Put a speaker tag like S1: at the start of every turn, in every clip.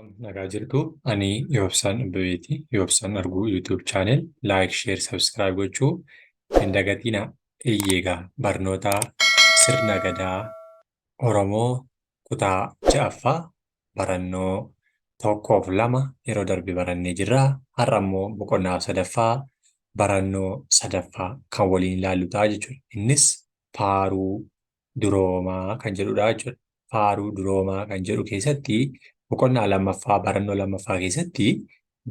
S1: Akkam nagaa jirtu, ani Yoobsaan Abbabeeti. Yoobsaan Arguu YouTube channel like, share, subscribe gochuu hin dagatinaa. Eeyyee, barnoota sirna gadaa Oromoo kutaa ja'affaa barannoo tokkoof lama yeroo darbe barannee jirra. Har'a immoo boqonnaa sadaffaa barannoo sadaffaa kan waliin ilaallu ta'a jechuudha. Innis faaruu duroomaa kan jedhudha jechuudha. Faaruu duroomaa kan jedhu keessatti boqonnaa lammaffaa barannoo lammaffaa keessatti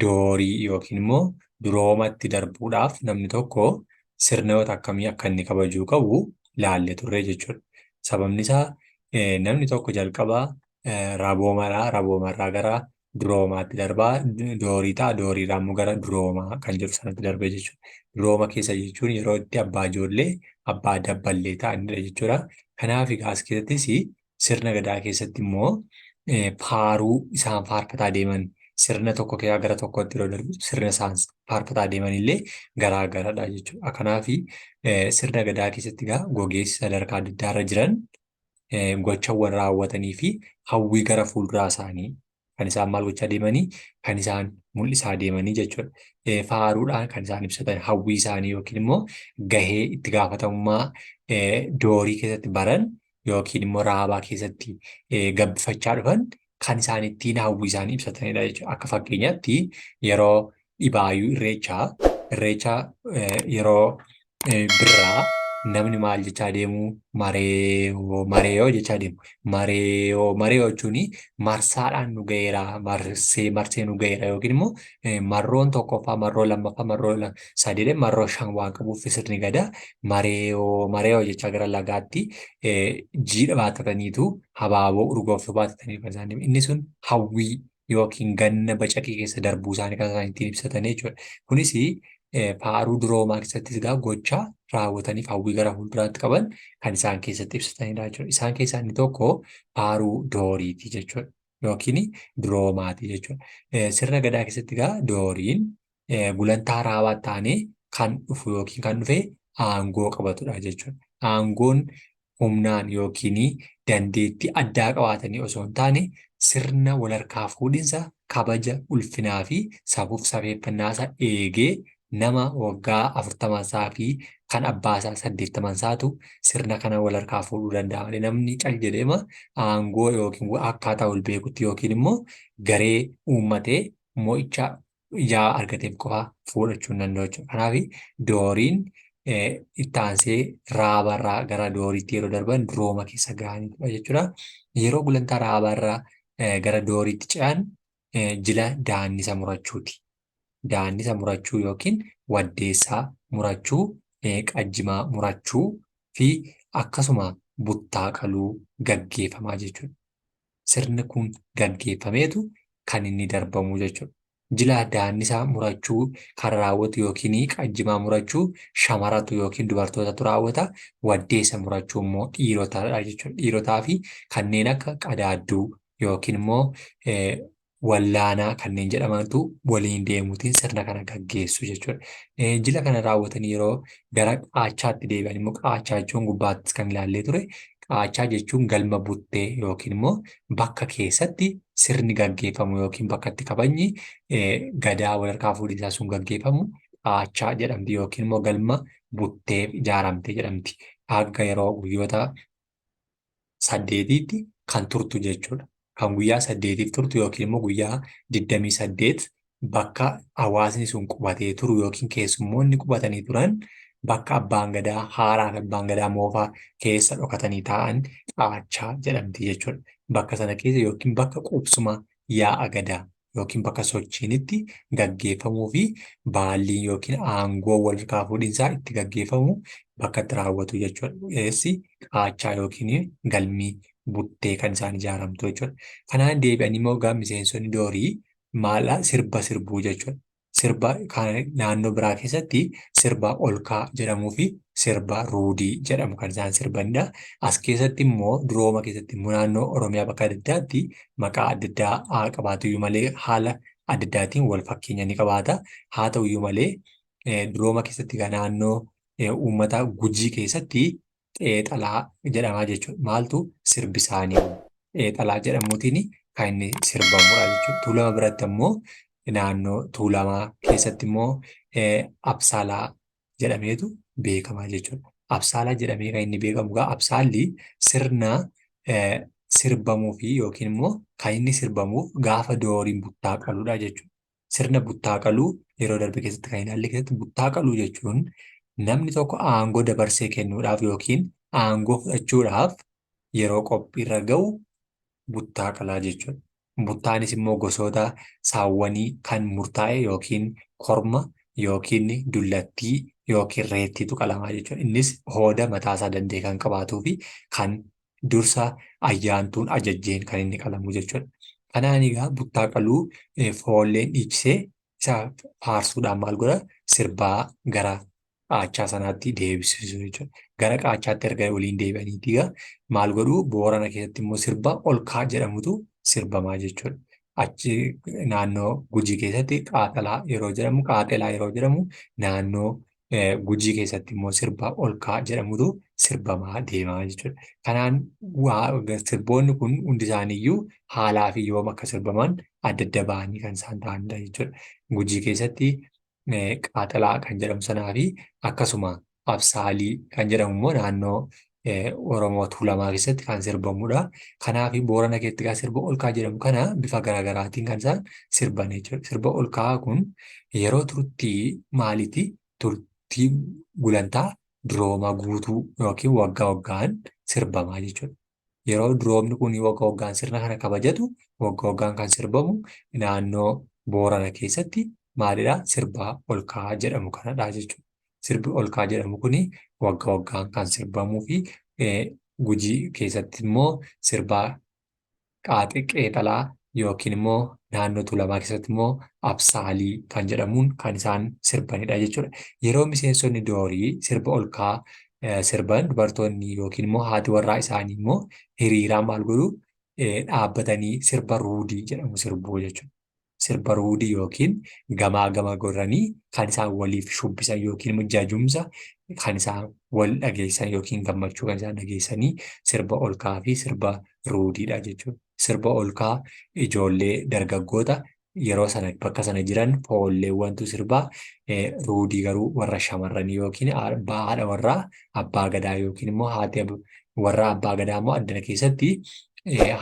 S1: doorii yookiin immoo duroomatti darbuudhaaf namni tokko sirnoota akkamii akka inni kabajuu qabu ilaalle turre jechuudha. Sababni isaa, namni tokko jalqaba raboomarraa gara duroomaatti darbaa, doorii ta'a, dooriirraa immoo gara duroomaa kan jedhu sanatti darbe jechuudha. Durooma keessa jechuun yeroo itti abbaa ijoollee, abbaa dabballee ta'anidha jechuudha. Kanaaf egaa as keessattis sirna gadaa keessatti immoo faaruu isaan faarfataa deeman, sirna tokko keessaa gara tokkotti yeroo darbu sirna isaan faarfataa deeman illee garaa garadha jechuudha. Kanaaf sirna gadaa keessatti egaa gogeessi sadarkaa adda addaarra jiran gochawwan raawwatanii fi hawwii gara fuulduraa isaanii kan isaan maal gochaa deemanii, kan isaan mul'isaa deemanii jechuudha. Faaruudhaan kan isaan ibsatan hawwii isaanii yookiin immoo gahee itti gaafatamummaa doorii keessatti baran yookiin immoo raabaa keessatti gabbifachaa dhufan kan isaan ittiin hawwii isaanii ibsatanidha jechuudha. Akka fakkeenyaatti yeroo dhibaayyuu irreechaa yeroo birraa namni maal jechaa deemu? Mareeyoo mareeyoo jechaa deemu. Mareeyoo mareeyoo jechuun marsaadhaan nu ga'eera, marsee marsee nu ga'eera, yookiin immoo marroon tokkoffaa, marroo lammaffaa, marroo sadii, marroo shan waan qabuuf sirni gadaa mareeyoo mareeyoo jechaa gara lagaatti jiidha baattataniitu, habaaboo urgooftuu baattatanii kan isaan deemu. Inni sun hawwii yookiin ganna bacaqii keessa darbuu isaanii kan isaan ittiin ibsatan jechuudha. Kunis faaruu duroomaa keessattis egaa gocha raawwataniif hawwii gara fuulduraatti qaban kan isaan keessatti ibsatanidha jechuudha. Isaan keessaa inni tokko faaruu dooriiti jechuudha. Yookiin duroomaati jechuudha. Sirna gadaa keessatti egaa dooriin gulantaa raabaatti aanee kan dhufu yookiin kan dhufe aangoo qabatudha jechuudha. Aangoon humnaan yookiin dandeettii addaa qabaatanii osoo hin taane, sirna walharkaa fuudhinsa kabaja ulfinaa fi safuuf safeeffannaasaa eegee nama waggaa 40 fi kan abbaasaa 80 isaatu sirna kana walharkaa fuudhuu danda'a malee, namni cal jedheema aangoo yookiin akkaataa wal beekutti yookiin immoo garee uummatee mo'icha ijaa argateef qofa fuudhachuu hin danda'u jechuudha. Kanaaf dooriin itti aansee raabarraa gara dooriitti yeroo darban durooma keessa gahanidha jechuudha. Yeroo gulantaa raabarraa gara dooriitti ce'an jila daannisa murachuuti. Daannisa murachuu yookiin waddeessaa murachuu, qajjimaa murachuu fi akkasuma buttaa qaluu gaggeeffamaa jechuudha. Sirni kun gaggeeffameetu kan inni darbamu jechuudha. Jila daannisaa murachuu kan raawwatu yookiin qajjimaa murachuu shamaratu yookiin dubartootatu raawwata. Waddeessa murachuu immoo dhiirotadha jechuudha. Dhiirotaa fi kanneen akka qadaadduu yookiin immoo wallaanaa kanneen jedhamantu waliin deemuutiin sirna kana gaggeessu jechuudha. Jila kana raawwatanii yeroo gara qaachaatti deebi'an immoo, qaachaa jechuun gubbaattis kan ilaallee ture. Qaachaa jechuun galma buttee yookiin immoo bakka keessatti sirni gaggeeffamu yookiin bakka itti kabajni gadaa walharkaa fuudhinsaa sun gaggeeffamu qaachaa jedhamti yookiin immoo galma buttee ijaaramte jedhamti. Hanga yeroo guyyoota 8tti kan turtu jechuudha. Kan guyyaa 8f turtu yookiin immoo guyyaa 28 bakka hawaasni sun qubatee turu yookiin keessummoonni qubatanii turan, bakka abbaan gadaa haaraa fi abbaan gadaa moofaa keessa dhokatanii taa'an qaachaa jedhamti jechuudha. Bakka sana keessa yookiin bakka qubsuma yaa'a gadaa yookiin bakka sochiin itti gaggeeffamuu fi baalliin yookiin aangoo wal harkaa fuudhinsaa itti gaggeeffamu bakka itti raawwatu jechuudha. Eessi qaachaa yookiin galmii buttee kan isaan ijaaramtu jechuudha. Kanaan deebi'anii immoo egaa miseensonni doorii maal sirba sirbuu jechuudha. Sirba naannoo biraa keessatti sirba olkaa jedhamuu fi sirba ruudii jedhamu kan isaan sirbanidha. As keessatti immoo durooma keessatti immoo naannoo Oromiyaa bakka adda addaatti maqaa adda addaa haa qabaatu iyyuu malee, haala adda addaatiin wal fakkeenya ni qabaata. Haa ta'u iyyuu malee, durooma keessatti egaa naannoo uummata Gujii keessatti xeexalaa jedhamaa jechuudha. Maaltu sirbi isaanii xeexalaa jedhamuutiin kan inni sirbamudha jechuudha. Tuulama biratti ammoo naannoo Tuulamaa keessatti immoo Absaalaa jedhameetu beekama jechuudha. Absaalaa jedhamee kan inni beekamu egaa Absaalli sirna sirbamuu fi yookiin immoo kan inni sirbamuuf gaafa dooriin buttaa qaludha jechuudha. Sirna buttaa qaluu yeroo darbe keessatti kan ilaalle keessatti buttaa qaluu jechuun namni tokko aangoo dabarsee kennuudhaaf yookiin aangoo fudhachuudhaaf yeroo qophiirra ga'u buttaa qalaa jechuudha. Buttaanis immoo gosoota saawwanii kan murtaa'e yookiin korma yookiin dullattii yookiin reettiitu qalamaa jechuudha. Innis hooda mataasaa danda'e kan qabaatuu fi kan dursa ayyaantuun ajajjeen kan inni qalamu jechuudha. Kanaan egaa buttaa qaluu foolleen dhiichisee isa faarsuudhaan maal godha? Sirbaa gara qaachaa sanaatti deebisisu jechuudha. Gara qaachaatti erga waliin deebi'aniiti egaa maal godhu? Boorana keessatti immoo sirba olkaa jedhamutu sirbamaa jechuudha. Achi naannoo Gujii keessatti qaaxalaa yeroo jedhamu qaaxelaa yeroo jedhamu naannoo Gujii keessatti immoo sirba olkaa jedhamutu sirbamaa deemaa jechuudha. Kanaan sirboonni kun hundi isaaniiyyuu haalaa fi yoom akka sirbaman adda adda ba'anii kan isaan ta'anidha jechuudha. Gujii keessatti qaaxalaa kan jedhamu sanaa fi akkasuma absaalii kan jedhamu immoo naannoo Oromoo Tuulamaa keessatti kan sirbamudha. Kanaaf Boorana keessatti egaa sirba olkaa jedhamu kana bifa garaagaraatiin kan isaan sirban jechuudha. Sirba olkaa kun yeroo turtii maaliiti? Turtii gulantaa durooma guutuu yookiin waggaa waggaan sirbamaa jechuudha. Yeroo duroomni kun waggaa waggaan sirna kana kabajatu waggaa waggaan kan sirbamu naannoo Boorana keessatti maalidha? Sirba olkaa jedhamu kanadha jechuudha. Sirbi olkaa jedhamu kun waggaa waggaan kan sirbamuu fi Gujii keessatti immoo sirba qaaxee qeexalaa yookiin immoo naannoo Tuulamaa keessatti immoo absaalii kan jedhamuun kan isaan sirbanidha jechuudha. Yeroo miseensonni doorii sirba olkaa sirban dubartoonni yookiin immoo haati warraa isaanii immoo hiriiraan maal godhu dhaabbatanii sirba ruudii jedhamu sirbuu jechuudha. Sirba ruudii yookiin gamaa gama goranii kan isaan waliif shubbisan yookiin immoo jajumsa kan isaan wal dhageessan yookiin gammachuu kan isaan dhageessanii sirba olkaa fi sirba ruudiidha jechuudha. Sirba olkaa ijoollee dargaggoota yeroo sana bakka sana jiran foolleewwantu sirbaa ruudii garuu warra shamarranii yookiin haadha warraa abbaa gadaa yookiin immoo haati warraa abbaa gadaa immoo addana keessatti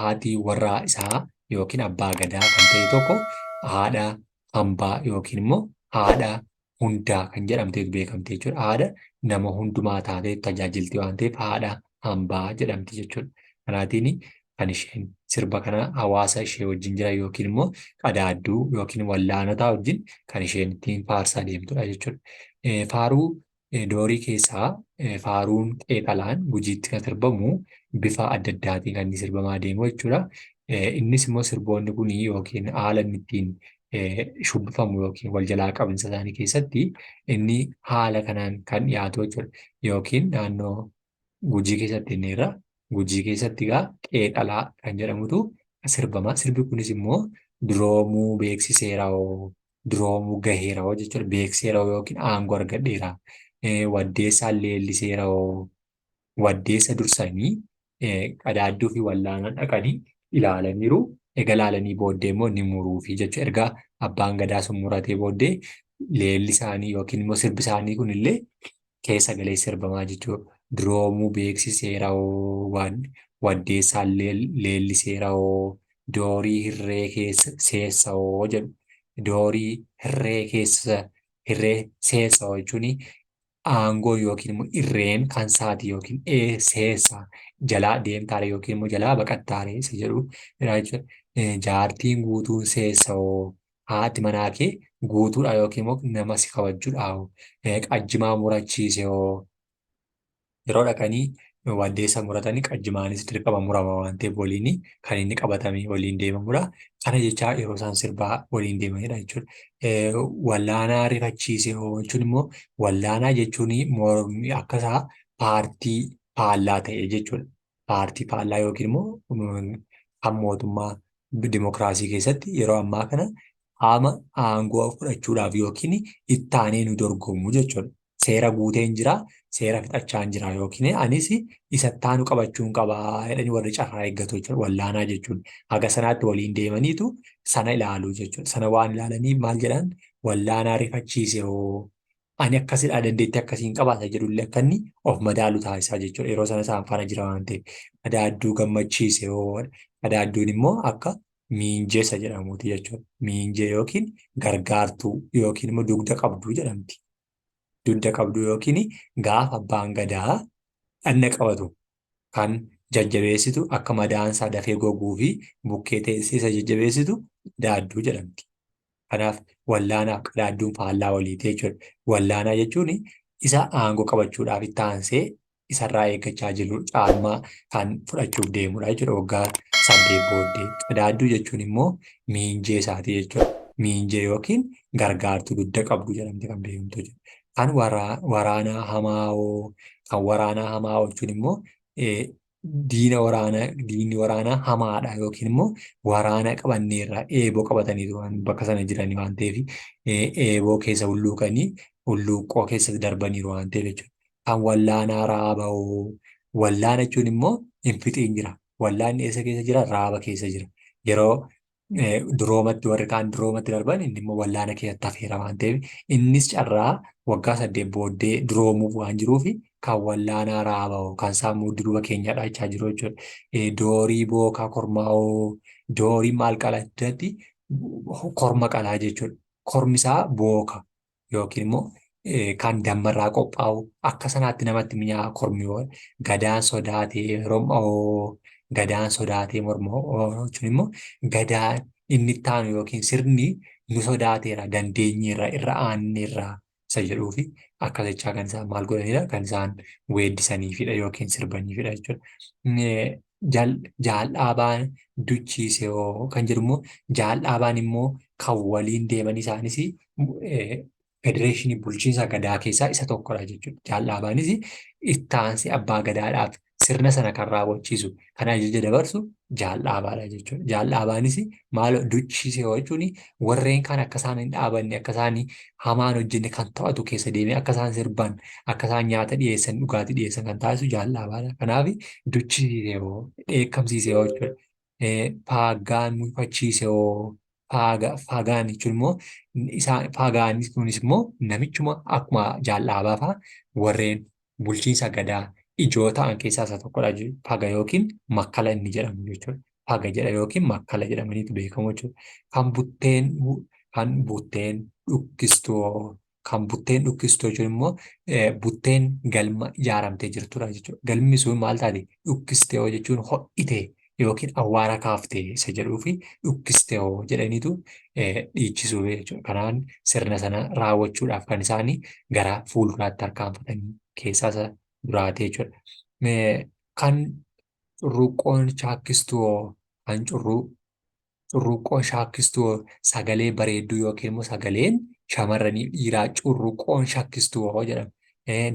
S1: haati warraa isaa yookiin abbaa gadaa kan ta'e tokko haadha hambaa yookiin immoo haadha hundaa kan jedhamteetu beekamte jechuudha. Haadha nama hundumaa taatee tajaajilti waan ta'eef haadha hambaa jedhamti jechuudha. Kanaatiin kan isheen sirba kana hawaasa ishee wajjin jiran yookiin immoo qadaadduu yookiin wallaanotaa wajjin kan isheen ittiin faarsaa deemtudha jechuudha. Faaruu Doorii keessaa faaruun qeexalaan Gujiitti kan sirbamu bifa adda addaatiin kan inni sirbamaa deemu jechuudha. Innis immoo sirboonni kun yookiin haala inni ittiin shubbifamu yookiin wal jalaa qabinsa isaanii keessatti inni haala kanaan kan dhiyaatu jechuudha. Yookiin naannoo Gujii keessatti inni irra Gujii keessatti egaa qeexalaa kan jedhamutu sirbama. Sirbi kunis immoo duroomuu beeksiseera hoo duroomuu gaheera hoo jechuudha. Beeksiseera hoo yookiin aangoo argadheera. Waddeessaan leelliseera hoo waddeessa dursanii qadaadduu fi wallaanaan dhaqanii ilaalaniiru. Egaa ilaalanii booddee immoo ni muruufi jechuudha. Erga abbaan gadaa sun muratee booddee leelli isaanii yookiin immoo sirbi isaanii kunillee keessa galee sirbamaa jechuudha. Duroomuu beeksiseera hoo waddeessaan leelliseera hoo doorii hirree keessa seessa hoo jedhu. Doorii hirree keessa hirree seessa hoo jechuun aangoo yookiin immoo irreen kan saati yookiin ee seessa jalaa deemtaare yookiin immoo jalaa baqattaare isa jedhu jechuudha. Jaartiin guutuun seessa hoo haati manaa kee guutuudha yookiin immoo nama si kabajjudha hoo qajjimaa murachiise hoo yeroo dhaqanii waddeessa muratanii qajjimaanis dirqama murama waan ta'eef waliin kan inni qabatamee waliin deemamudha. Kana jechaa yeroo isaan sirbaa waliin deemanidha jechuudha. Wallaanaa rifachiise hoo jechuun immoo wallaanaa jechuun mormi akka isaa paartii faallaa ta'e jechuudha. Paartii faallaa yookiin immoo kan mootummaa dimokiraasii keessatti yeroo ammaa kana qaama aangoo fudhachuudhaaf yookiin ittaanee nu dorgomu jechuudha. Seera guuteen jira, seera fixachaan jira yookiin anis isa ittaanu qabachuun qabaa jedhanii warri carraa eeggatu jechuudha. Wallaanaa jechuun haga sanaatti waliin deemaniitu sana ilaalu jechuudha. Sana waan ilaalaniif maal jedhan wallaanaa rifachiise hoo ani akkasidhaa dandeettii akkasiin qabaata jedhullee akka inni of madaalu taasisaa jechuudha. Yeroo sana isaan faana jira waan ta'eef. Qadaadduu gammachiise hoo qadaadduun immoo akka miinjeessa jedhamuuti jechuudha. Miinjee yookiin gargaartuu yookiin immoo dugda qabduu jedhamti. Dugda qabduu yookiin gaafa abbaan gadaa dhanna qabatu kan jajjabeessitu akka madaansaa dafee goguu fi bukkee teessee isa jajjabeessitu qadaadduu jedhamti. Kanaaf wallaanaaf qadaadduun faallaa waliiti jechuudha. Wallaanaa jechuun isa aangoo qabachuudhaaf itti aansee isarraa eeggachaa jiru caalmaa kan fudhachuuf deemudha jechuudha waggaa 8 booddee. Qadaadduu jechuun immoo miinjee isaati jechuudha. Miinjee yookiin gargaartuu dugda qabdu jedhamte kan beekamtu jechuudha. Kan waraanaa hamaawoo kan waraanaa hamaawoo jechuun immoo diina waraanaa diinni waraanaa hamaadha yookiin immoo waraana qabanneerra eeboo qabataniitu waan bakka sana jiranii waan ta'eef eeboo keessa hulluuqanii hulluuqqoo keessa darbaniiru waan ta'eef jechuudha. Kan wallaanaa raaba'oo wallaana jechuun immoo hin fixiin jira. Wallaanni eessa keessa jira? Raaba keessa jira. Yeroo duroomatti warri kaan duroomatti darban inni immoo wallaana keessatti hafeera waan ta'eef innis carraa waggaa 8 booddee duroomuuf waan jiruuf kan wallaanaa raaba'u kan sammuu duruba keenyadha jechaa jiru jechuudha. Doorii bookaa kormaa'oo doorii maal qalatti korma qalaa jechuudha. Kormi isaa booka yookiin immoo kan dammarraa qophaa'u akka sanaatti namatti mi'aa'a kormi yoo gadaan sodaatee rom'oo gadaan sodaatee mormoo jechuun immoo gadaan inni itti aanu yookiin sirni nu sodaateera dandeenyeerra irra aanneerra isa jedhuu fi akka jechaa kan isaan maal godhanidha kan isaan weeddisaniifidha yookiin sirbaniifidha jechuudha. Jaaldhaabaan duchiise hoo kan jedhu immoo jaaldhaabaan immoo kan waliin deeman isaanis federeeshinii bulchiinsa gadaa keessaa isa tokkodha jechuudha. Jaaldhaabaanis itti aansee abbaa gadaadhaaf sirna sana kan raawwachiisu kan ajaja dabarsu jaaldhaabaadha jechuudha. Jaaldhaabaanis maal duchiise hoo jechuun warreen kaan akka isaan hin dhaabanne akka isaan hamaan hojjenne kan to'atu keessa deemee akka isaan sirban akka isaan nyaata dhiyeessan dhugaatii dhiyeessan kan taasisu jaaldhaabaadha. Kanaaf duchisiise hoo dheekkamsiise hoo jechuudha. Faaggaan mufachiise hoo faagaan jechuun immoo isaan faagaan kunis immoo namichuma akkuma jaaldhaabaa fa'aa warreen bulchiinsa gadaa ijoo ta'an keessaa isa tokkodha jechuudha. Faga yookiin makkala inni jedhamu jechuudha. Faga jedha yookiin makkala jedhamaniitu beekamu jechuudha. Kan butteen kan butteen dhukkistuu kan butteen dhukkistuu jechuun immoo butteen galma ijaaramtee jirtudha jechuudha. Galmi sun maal taate dhukkistee hoo jechuun ho'ite yookiin awwaara kaaftee isa jedhuu fi dhukkistee hoo jedhaniitu dhiichisuu jechuudha. Kanaan sirna sana raawwachuudhaaf kan isaan gara fuulduraatti tarkaanfatanii keessaa isa duraati jechuudha. Kan curruqqoon shaakkistuu hoo kan curruqqoon shaakkistuu hoo sagalee bareedduu yookiin immoo sagaleen shamarranii dhiiraa curruqqoon shakkistuu hoo jedhama.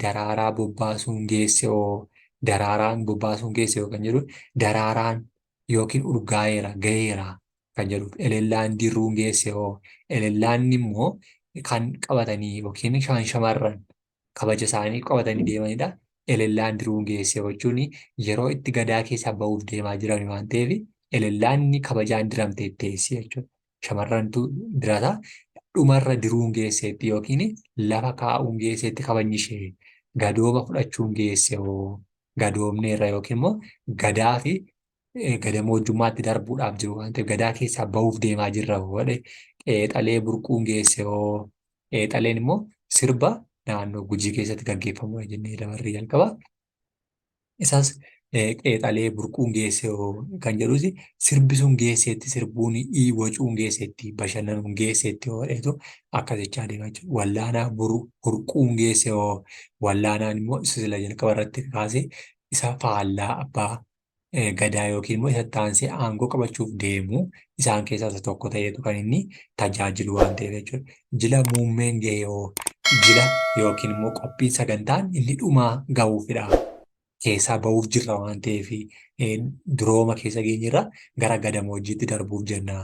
S1: Daraaraa bobbaasuun geesse hoo daraaraan bobbaasuun geesse hoo kan jedhu daraaraan yookiin urgaa'eera ga'eera kan jedhu elellaan dirruun geesse hoo elellaan immoo kan qabatanii yookiin shan shamarran kabaja isaanii qabatanii deemanidha. Elellaan diruun geesse jechuun yeroo itti gadaa keessaa ba'uuf deemaa jiran waan ta'eef elellaanni kabajaan diramtee teessi jechuudha. Shamarrantu dirata dhumarra diruun geesseetti yookiin lafa kaa'uun geesseetti kabajni ishee gadooma fudhachuun geesse hoo gadoomneerra yookiin immoo gadaa fi gadamoojjummaatti darbuudhaaf jiru waan ta'eef gadaa keessaa ba'uuf deemaa jirra hoo jedhe qeexalee burquun geesse hoo qeexaleen immoo sirba naannoo Gujii keessatti gaggeeffamudha jennee dabarree jalqaba. Isas qeexalee burquun geesse hoo kan jedhus sirbi sun geesseetti sirbuun wacuun geesseetti bashannanuun geesseetti hoo jedheetu akkas jechaa deema jechuudha. Wallaanaa hurquun geesse hoo wallaanaan immoo isa sila jalqaba irratti kaase isa faallaa abbaa gadaa yookiin immoo isatti aansee aangoo qabachuuf deemu isaan keessaa isa tokko ta'eetu kan inni tajaajilu waan ta'eef jechuudha. Jila muummeen gahe hoo jila yookiin immoo qophiin sagantaan inni dhumaa gahuufidha. Keessaa bahuuf jirra waan ta'eef durooma keessa geenyerra gara gadamoojiitti darbuuf jenna.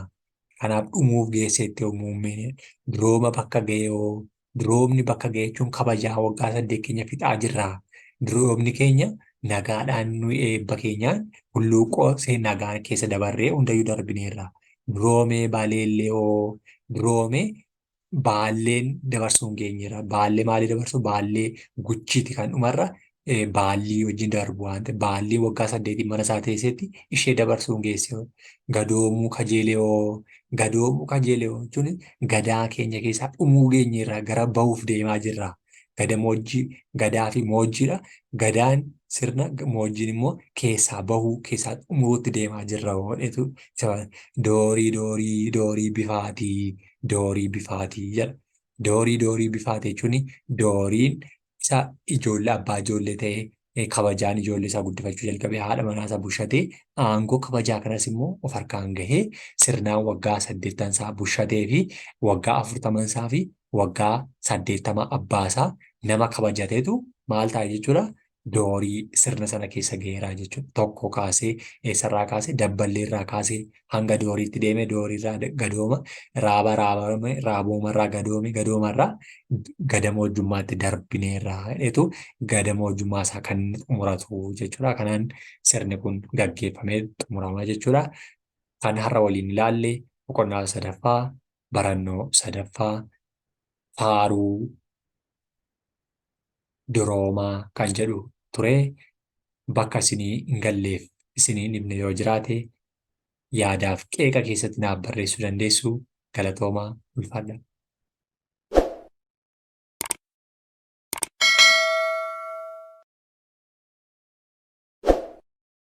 S1: Kanaaf dhumuuf geesseetti hoo muummeen durooma bakka gahe hoo Duroomni bakka ga'e jechuun kabajaa waggaa 8 keenya fixaa jirra. Duroomni keenya nagaadhaan nuyi eebba keenyaan hulluuqoo nagaa keessa dabarree hundayyuu darbineerra. Duroomee baleellee hoo duroomee baalleen dabarsuu hin geenyeerra. Baallee maalii dabarsu? Baallee guchiiti kan dhumarra baallii wajjin darbu waan ta'eef baallii waggaa 8 mana isaa teessetti ishee dabarsuu hin geesse. Gadoomuu kajeelee hoo gadoomuu kajeelee hoo jechuun gadaa keenya keessaa dhumuu geenyeerra gara bahuuf deemaa jirra. Gadamoojjii gadaa fi moojjiidha. Gadaan sirna moojjiin immoo keessaa bahuu keessaa xumuruutti deemaa jirra jedhetu doorii doorii doorii bifaatii doorii bifaatii jedha. Doorii doorii bifaatii jechuun dooriin isa ijoollee abbaa ijoollee ta'ee kabajaan ijoollee isaa guddifachuu jalqabee haadha manaa isaa bushatee aangoo kabajaa kanas immoo of harkaan gahee sirnaan waggaa 80 isaa bushatee fi waggaa 40 isaa fi waggaa 80 abbaa isaa nama kabajateetu maal ta'a jechuudha. Doorii sirna sana keessa gaheeraa jechuudha. Tokko kaasee eessarraa kaasee dabballeerraa kaasee hanga dooriitti deeme dooriirraa gadooma raaba raabame raaboomarraa gadoome gadoomarraa gadamoojjummaatti darbineerraa jedhetu gadamoojjummaa isaa kan inni xumuratu jechuudha. Kanaan sirni kun gaggeeffamee xumurama jechuudha. Kan har'a waliin ilaalle boqonnaa sadaffaa barannoo sadaffaa faaruu duroomaa kan jedhu ture. Bakka isinii hin galleef isinii hin dhibne yoo jiraate yaadaaf qeeqa keessatti naaf barreessuu dandeessu. Galatoomaa ulfaadhaa.